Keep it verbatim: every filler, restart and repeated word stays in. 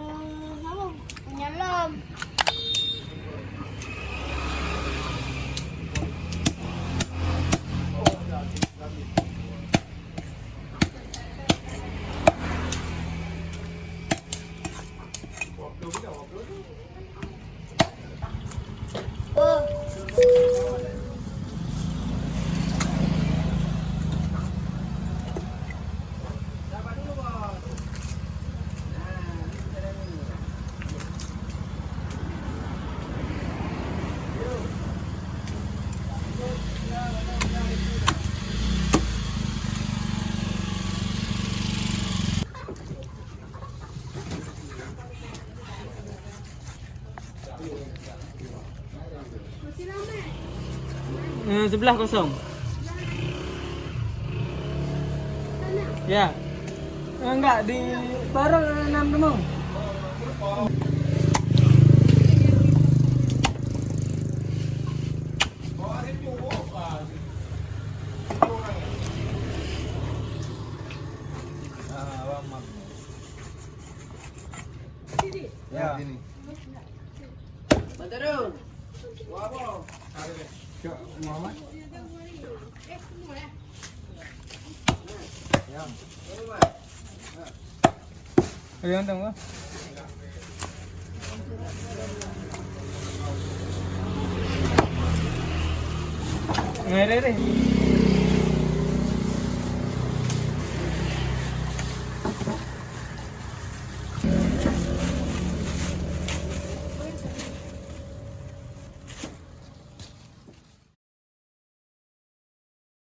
Eh, apa? Punya lom. Eh, sebelah kosong. Ya. Eh, enggak, di baru enam rumah. Ya. Sini. Cok Muhammad. Ayo, hantam ke? Ngai deh, deh.